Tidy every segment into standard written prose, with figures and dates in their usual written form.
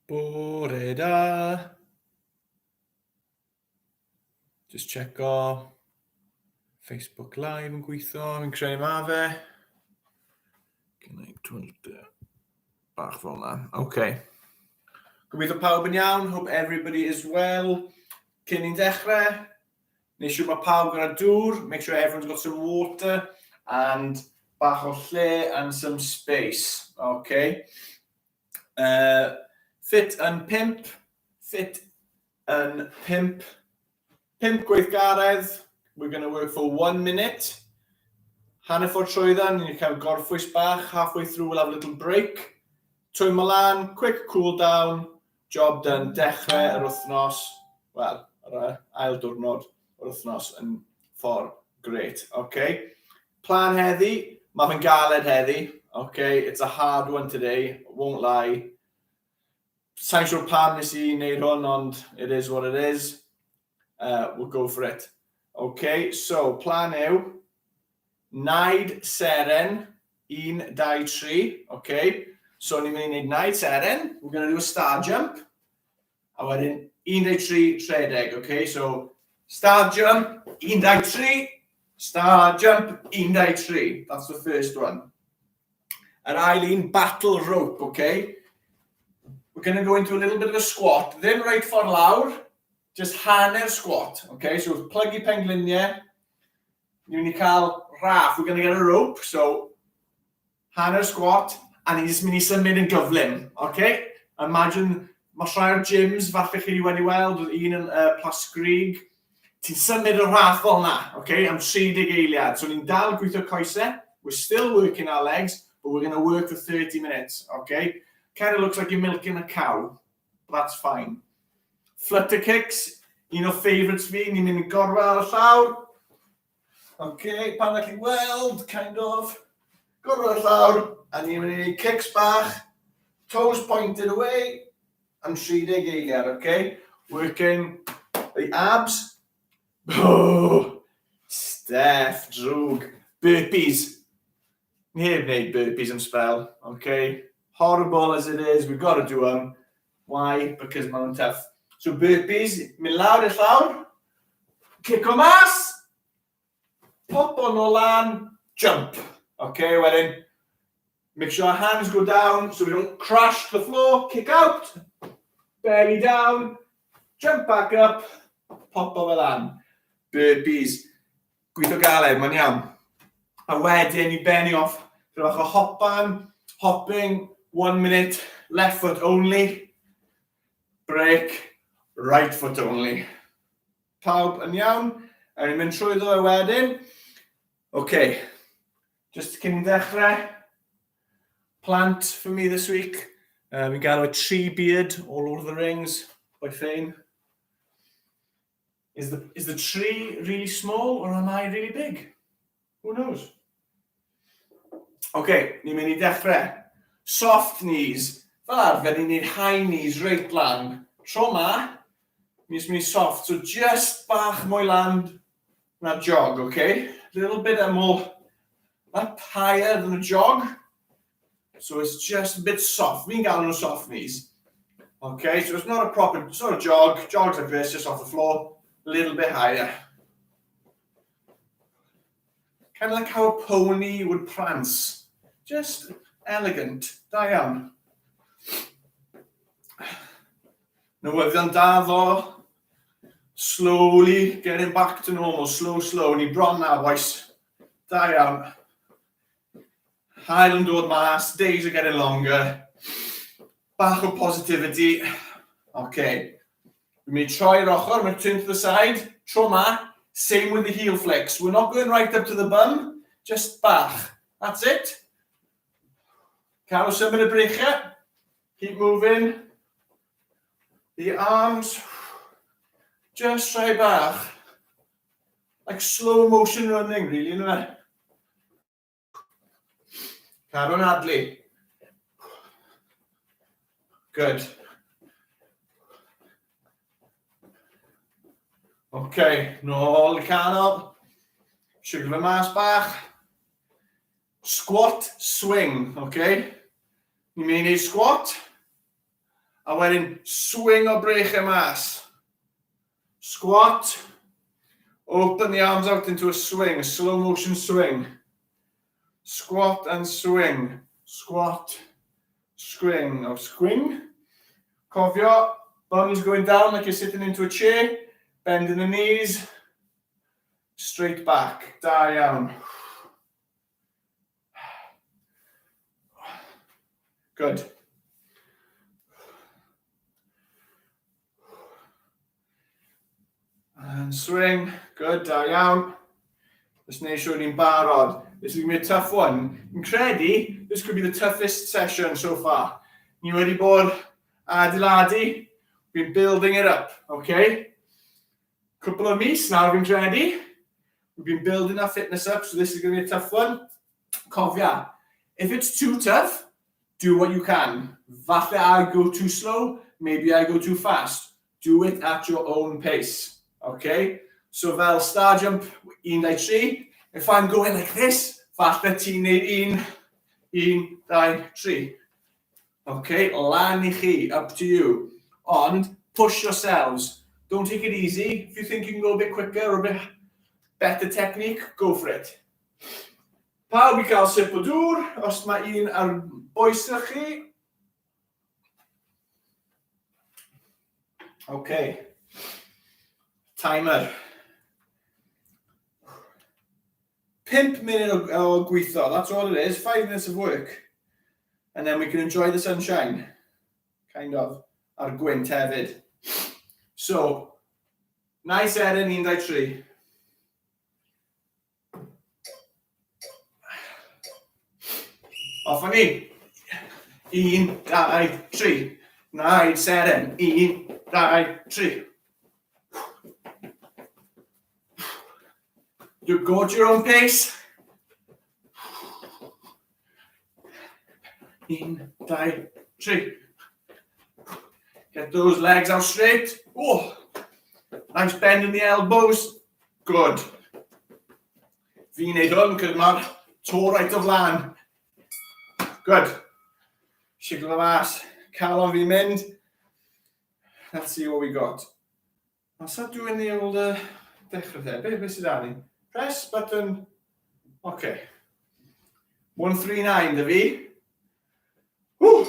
Bore da. Just checo Facebook Live yn gweithio, fi'n credu ma fe. Gwneud twlt bach fel yna. OK. Gobeithio pawb yn iawn, hope everybody is well. Cyn ni'n dechrau, Neu siŵr mae pawb gyda dŵr, make sure everyone's got some water and bach o lle and some space. Okay. Ffit yn pimp, ffit yn pimp, pimp gweithgaredd, we're going to work for one minute. Hanner ffordd trwydda, ni'n cael gorffwys bach, halfway through we'll have a little break. Twymo lan, quick cool down, job done, dechrau yr wythnos, wel, yr ail diwrnod o'r wythnos yn ffordd great, okay? Plan heddi, mae fe'n galed heddi, okay? It's a hard one today, won't lie. Sa'n siŵr pam nes i wneud hwn, ond it is what it is. We'll go for it. Okay, so plan yw, naid seren, 1, 2, 3, okay? So ni'n mynd i wneud naid seren, we're going to do a star jump, a wedyn 1, 2, 3, rhedeg, okay? So star jump, 1, 2, 3, star jump, 1, 2, 3. That's the first one. Yr ail un, battle rope, okay? We're going to go into a little bit of a squat. Ddim reit ffordd lawr, just hanner squat, okay? So plygu pengliniau, ni'n mynd i cael raff. We're going to get a rope, so hanner squat, a ni'n just mynd i symud yn gyflym, okay? Imagine, mae rhai o'r gyms, falle chi wedi weld, oedd un yn Plascrug, ti'n symud y raff fel na, okay, am 30 eiliad. So ni'n dal gweithio coesau, we're still working our legs, but we're going to work for 30 minutes, okay? Kind of looks like you're milking a cow, but that's fine. Flutter kicks, un o favourites fi, ni'n mynd i gorwedd ar y llawr. Okay, pan ydych chi'n weld, kind of, gorwedd ar y llawr, a ni'n mynd i wneud kicks bach, toes pointed away, am 30 eiliad, okay? Working the abs. Oh, Steph, drwg. Burpees. Ni heb wneud burpees am spell, okay? Horrible as it is, we've got to do them. Why? Because maen nhw'n tough. So burpees, mynd lawr i'r llawr, cico mas, pop on o lan, jump. Okay, wedyn, make sure our hands go down so we don't crash the floor, kick out, belly down, jump back up, pop o fel lan. Burpees. Gweithio galed, mae'n iawn. A wedyn i benni off, rhyw fath o hopan, hopping, one minute, left foot only, break, right foot only. Pawb yn iawn? A ni'n mynd trwyddo e wedyn. OK, just cyn ddechrau, plant for me this week. Fi'n gael o tree beard all over the rings by Fane. Is the tree really small or am I really big? Who knows? OK, ni'n mynd i dechrau. Soft knees. Fel arfer, ni'n gwneud high knees reit lan. Tro ma, ni'n mynd i soft. So just bach mwy lan na jog, OK? Little bit more up higher than a jog. So it's just a bit soft. Fi'n galw nhw soft knees. Okay, so it's not a proper, it's not a jog. Jogs like this, just off the floor. A little bit higher. Kind of like how a pony would prance. Just elegant. Da iawn. Newyddion da ddo. Slowly getting back to normal. Slow, slow. Ni bron na, boys. Da iawn. Haul yn dod mas, days are getting longer. Bach o positivity. Okay. Dwi'n mynd i troi'r ochr, I'm going to turn to the side. Tro ma, same with the heel flicks. We're not going right up to the bum, just bach. That's it. Cadw symud y breichiau. Keep moving. The arms. Just rhai bach. Like slow motion running, really, isn't it? Cadw'n adlu. Good. OK, nôl i canol. Siwgr fe mas bach. Squat swing, OK? Ni'n mynd i wneud squat. A wedyn swing o breichiau mas. Squat. Open the arms out into a swing, a slow motion swing. Squat and swing. Squat, swing, or swing. Cofio, bums going down like you're sitting into a chair. Bending the knees. Straight back. Da iawn. Good. And swing. Good, da iawn. Let's neud siŵr ni'n barod. This is going to be a tough one. Yn credu, this could be the toughest session so far. Ni wedi bod adeiladu, been building it up, okay? Cwpl o mis nawr fi'n credu. We've been building our fitness up, so this is going to be a tough one. Cofia, if it's too tough, do what you can. Falle I go too slow, maybe I go too fast. Do it at your own pace, okay? So fel star jump 1, 2, 3, if I'm going like this, falle ti'n neud 1, 1, 2, 3. Okay, lan i chi, up to you. Ond, push yourselves. Don't take it easy. If you think you can go a bit quicker or a bit better technique, go for it. Pawb i cael sip o dŵr, os mae un ar boes chi. Okay. Timer. 5 munud o, o gweithio, that's all it is, 5 minutes of work. And then we can enjoy the sunshine, kind of, a'r gwynt hefyd. So, nice Erin, 1, 2, 3. Off â ni. 1, 2, 3. Naid seren. 1, 2, 3. You go at your own pace. 1, 2, 3. Get those legs out straight. Oh, nice bend in the elbows. Good. Fi'n neud hwn, cos mae'r to right o flan. Good. Siglo fe mas. Calon fi'n mynd. Let's see what we got. I'll start doing the old dechrau there. Be, be sydd ni? Press button. Okay. 139 dy fi. Woo!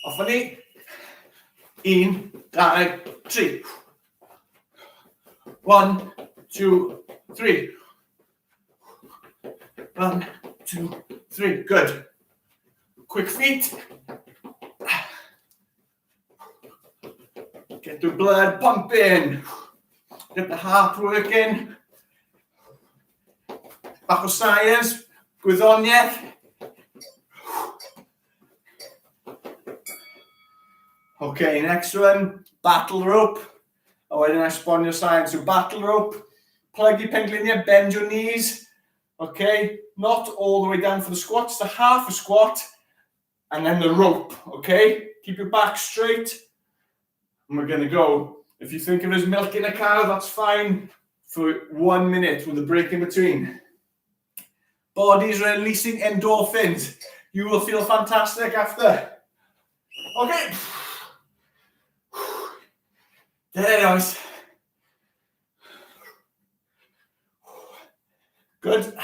Off â ni. 1, 2, 3. 1, 2, 3. 1, 2, 3. Good. Quick feet. Get the blood pumping. Get the heart working. Bach o science, gwyddoniaeth. Okay, next one, battle rope. A wedyn esbonio science. So battle rope, plygu pengliniau, bend your knees. Okay, not all the way down for the squats, the half a squat, and then the rope, okay? Keep your back straight. And we're gonna go. If you think of it as milking a cow, that's fine for 1 minute with a break in between. Body's releasing endorphins. You will feel fantastic after. Okay. There it is. Good.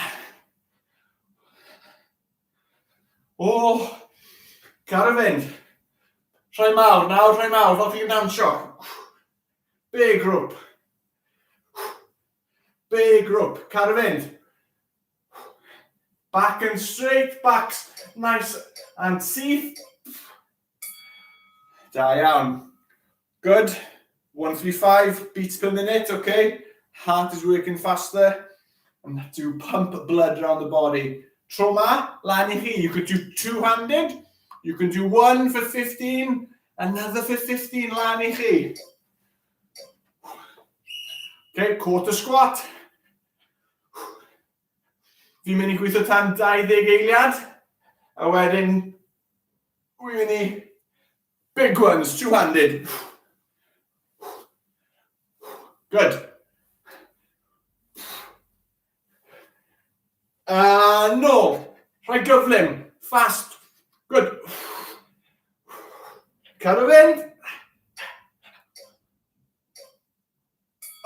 O, car fynd. Rhai mawr, nawr rhai mawr, fel ti'n dawnsio. Big rope. Big rope, car fynd. Back and straight, backs nice and syth. Da iawn. Good. 135 beats per minute, okay? Heart is working faster. And to pump blood around the body. Tro ma, lan i chi. You could do two-handed. You can do one for 15, another for 15, lan i chi. Okay, quarter squat. Fi'n mynd i gweithio tan 20 eiliad, a wedyn wy'n mynd i big ones, two-handed. Good. A nôl. Rhai gyflym. Fast. Good. Cadw fynd.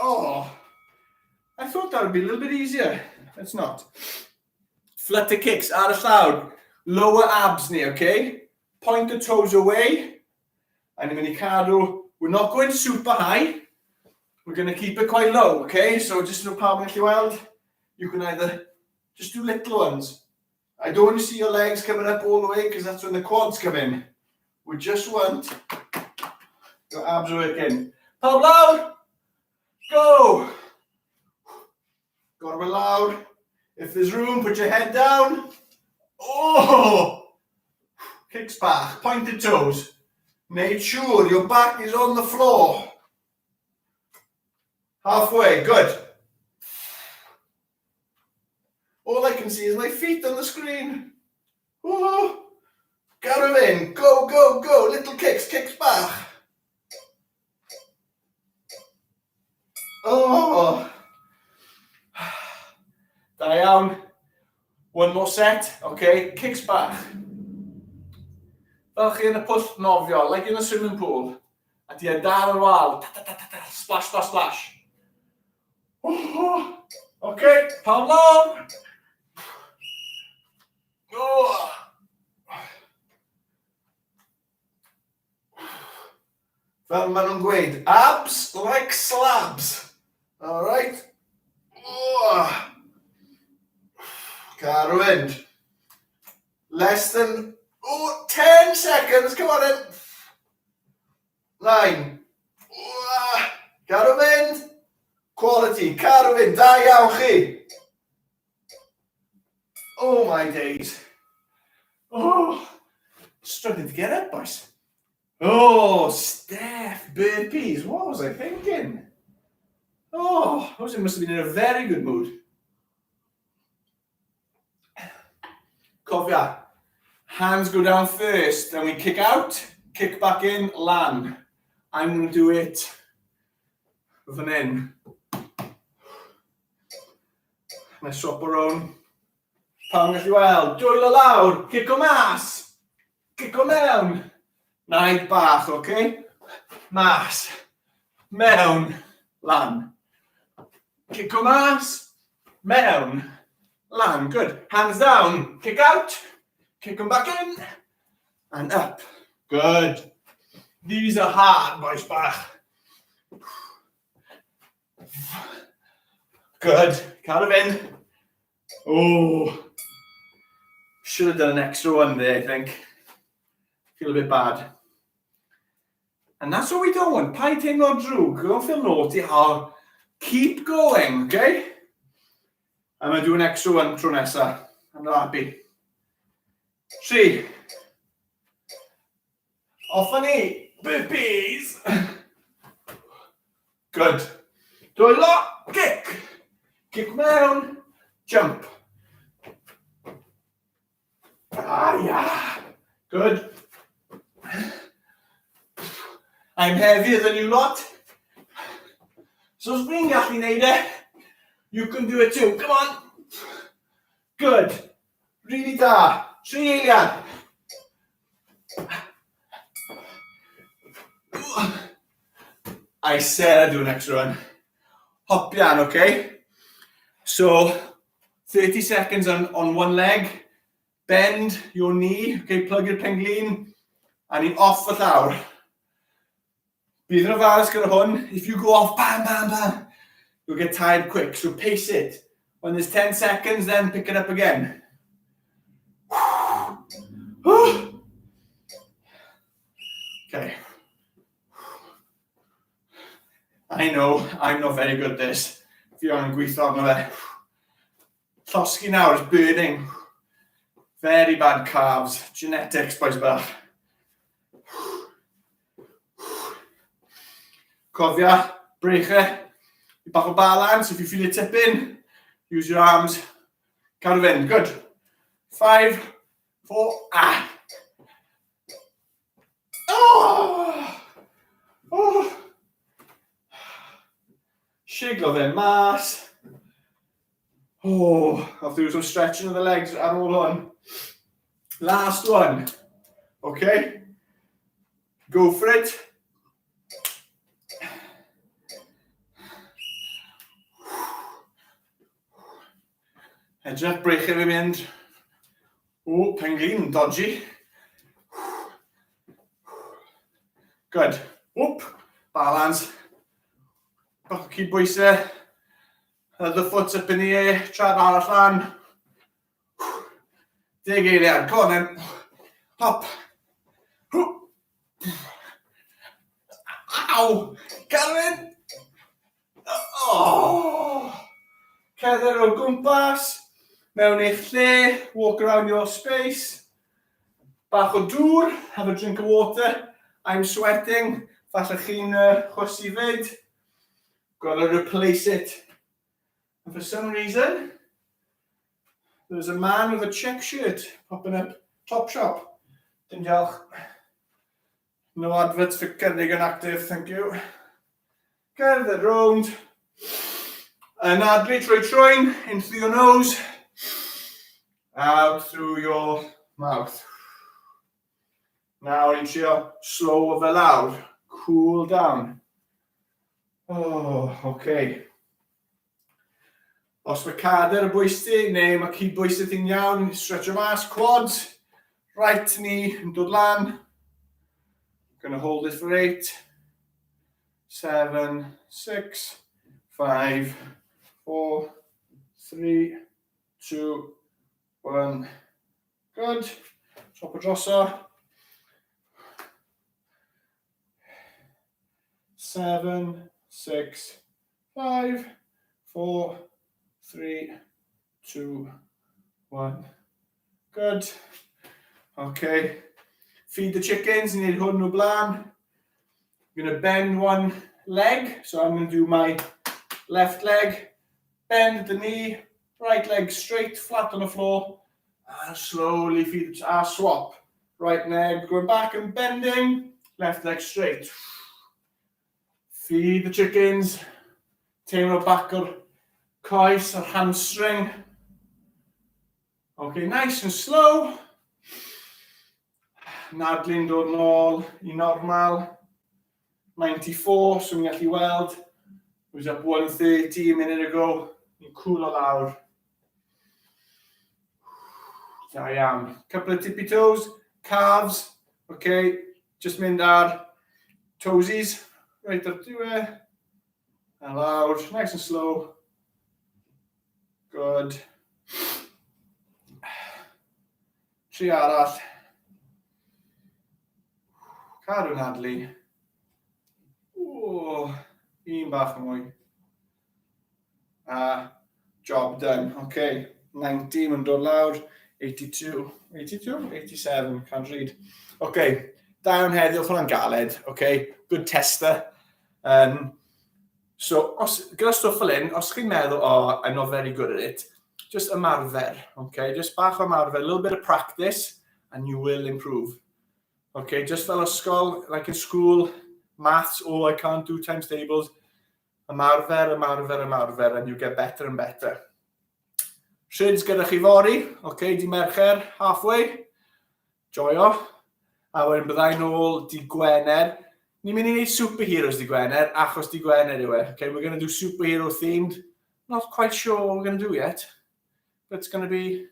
Oh, I thought that would be a little bit easier. It's not. Flutter kicks ar y llawr. Lower abs ni, okay? Point the toes away. A ni'n mynd i cadw, we're not going super high. We're going to keep it quite low, okay? So just so pawb yn gallu weld, you can either just do little ones. I don't want to see your legs coming up all the way because that's when the quads come in. We just want your abs working. Pawb lawr! Go! Gorwedd lawr. If there's room, put your head down. Oh! Kicks bach, pointed toes. Make sure your back is on the floor. Halfway, good. All I can see is my feet on the screen. Oh, Cadw fynd. Go, go, go. Little kicks, kicks bach. Oh. Da iawn. One more set. Okay, kicks bach. Fel chi yn y pwll nofio, like in the swimming pool. A ti ar dal yr wal. Ta, ta, ta, ta, ta, splash, splash, splash. Oh, okay, pawb lawr. Oh. Fel maen nhw'n gweud, abs like slabs. All right. Oh. Cadw fynd. Less than oh, 10 seconds. Come on then. 9. Oh. Cadw fynd. Quality. Cadw fynd. Da iawn chi. Oh my days. Oh, struggling to get up, boys. Oh, Steph, burpees. What was I thinking? Oh, I was, must have been in a very good mood. Cofia, hands go down first, then we kick out, kick back in, lan. I'm going to do it fan hyn. Na i swap o rown. Pawb yn gallu weld, dwylo lawr, cico mas, cico mewn. Naid bach, oce? Okay? Mas, mewn, lan. Cico mas, mewn, lan. Good. Hands down, kick out, kick them back in, and up. Good. These are hard, boys bach. Good. Cadw fynd. Oh. Should have done an extra one there, I think. Feel a bit bad. And that's what we don't want. Paid teimlo drwg. Don't feel naughty. Oh, keep going, okay? I'm going to do an extra one tro nesa. I'm not happy. Tri. Off â ni! Burpees! Good. Dwylo, kick! Kick mewn, jump. Ah, yeah. Good. I'm heavier than you lot. So os fi'n gallu neud e, you can do it too. Come on. Good. Really da. Tri eiliad. I said I'd do an extra one. Hopian, okay? So, 30 seconds on one leg. Bend your knee, okay, plug your penglin, a ni'n off y llawr. Bydd yn ofalus gyda hwn. If you go off, bam, bam, bam, you'll get tired quick. So pace it. When there's 10 seconds, then pick it up again. Okay. I know, I'm not very good at this. Fi angen gweithio arno fe. Llosgi nawr is burning. Very bad calves. Genetics, boys bach. Cofia, breichau, bach o balance. If you feel it tipping, use your arms. Cadw fynd. Good. 5, 4, ah. Oh! Oh! Shiglo fe mas. Oh, I'll do some stretching of the legs ar ôl hwn. Last one. Okay? Go for it. Edrych, breichiau fi mynd. O, penglin, dodgy. Good. Whoop, balance. Bach o cydbwysau. Other foot up in the air, traed arall lan. Deg eiliad, go on then. Hop. Aw! Garwyn! Oh! Cerdded o gwmpas, mewn eich lle, walk around your space. Bach o dŵr, have a drink of water. I'm sweating, falle chi'n chwysu fyd. Gotta replace it. And for some reason, there's a man with a check shirt popping up. Top shop. Dim diolch. No adverts for Ceredigion Active, thank you. Cerdded rownd. Anadlu trwy trwyn, in through your nose. Out through your mouth. Nawr ni'n trio slow fe lawr. Cool down. Oh, okay. Os mae cader y bwysty neu mae cyd-bwysau ti'n iawn, stretch o mas, quads, right knee yn dod lan. Gonna hold it for 8, 7, 6, 5, 4, 3, 2, 1. Good. Top o droso. 7, 6, 5, 4, 3, 2, 1. Good. Okay. Feed the chickens, ni'n gwneud hwn o blaen. I'm going to bend one leg, so I'm going to do my left leg, bend the knee, right leg straight, flat on the floor, and slowly feed the swap. Right leg going back and bending, left leg straight. Feed the chickens. Teimlo back o'r coes, o'r hamstring. Okay, nice and slow. Nadlu'n dod nôl i normal. 94, so ni'n gallu weld. It was up 130 a minute ago. Ni'n cwlo lawr. Da iawn. Couple of tippy toes, calves. Okay, just mynd ar toesies. Right ar diwedd. A lawr, nice and slow. Good. Tri arall. Cadw'n adlu. O, un bach mwy. A job done. Okay, 90, mae'n dod lawr. 82, 82, 87, can't read. Okay, da iawn heddiw, oedd hwnna'n galed. Okay, good tester. So, os, gyda stwff fel hyn, os chi'n meddwl, oh, I'm not very good at it, just ymarfer, okay? Just bach o ymarfer, a little bit of practice, and you will improve. Okay, just fel ysgol, like in school, maths, oh, I can't do times tables. Ymarfer, ymarfer, ymarfer, and you get better and better. Rhyds gyda chi fory, okay, di Mercher, halfway. Joio. A wedyn byddai nôl di Gwener. Ni'n mynd i wneud superheroes di Gwener, achos di Gwener yw e. Okay, we're going to do superhero themed. Not quite sure what we're going to do yet. But it's going to be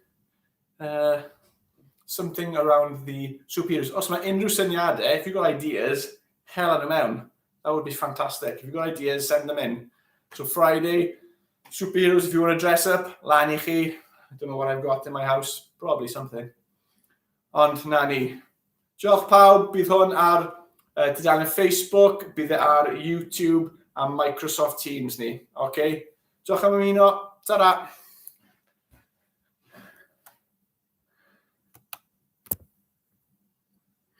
something around the superheroes. Os mae unrhyw syniadau, if you've got ideas, hel nhw mewn. That would be fantastic. If you've got ideas, send them in. So Friday, superheroes, if you want to dress up, lan i chi. I don't know what I've got in my house. Probably something. Ond na ni. Diolch pawb, bydd hwn ar tudalen Facebook, bydd e ar YouTube a Microsoft Teams ni. Okay? Diolch am ymuno. Ta-ra!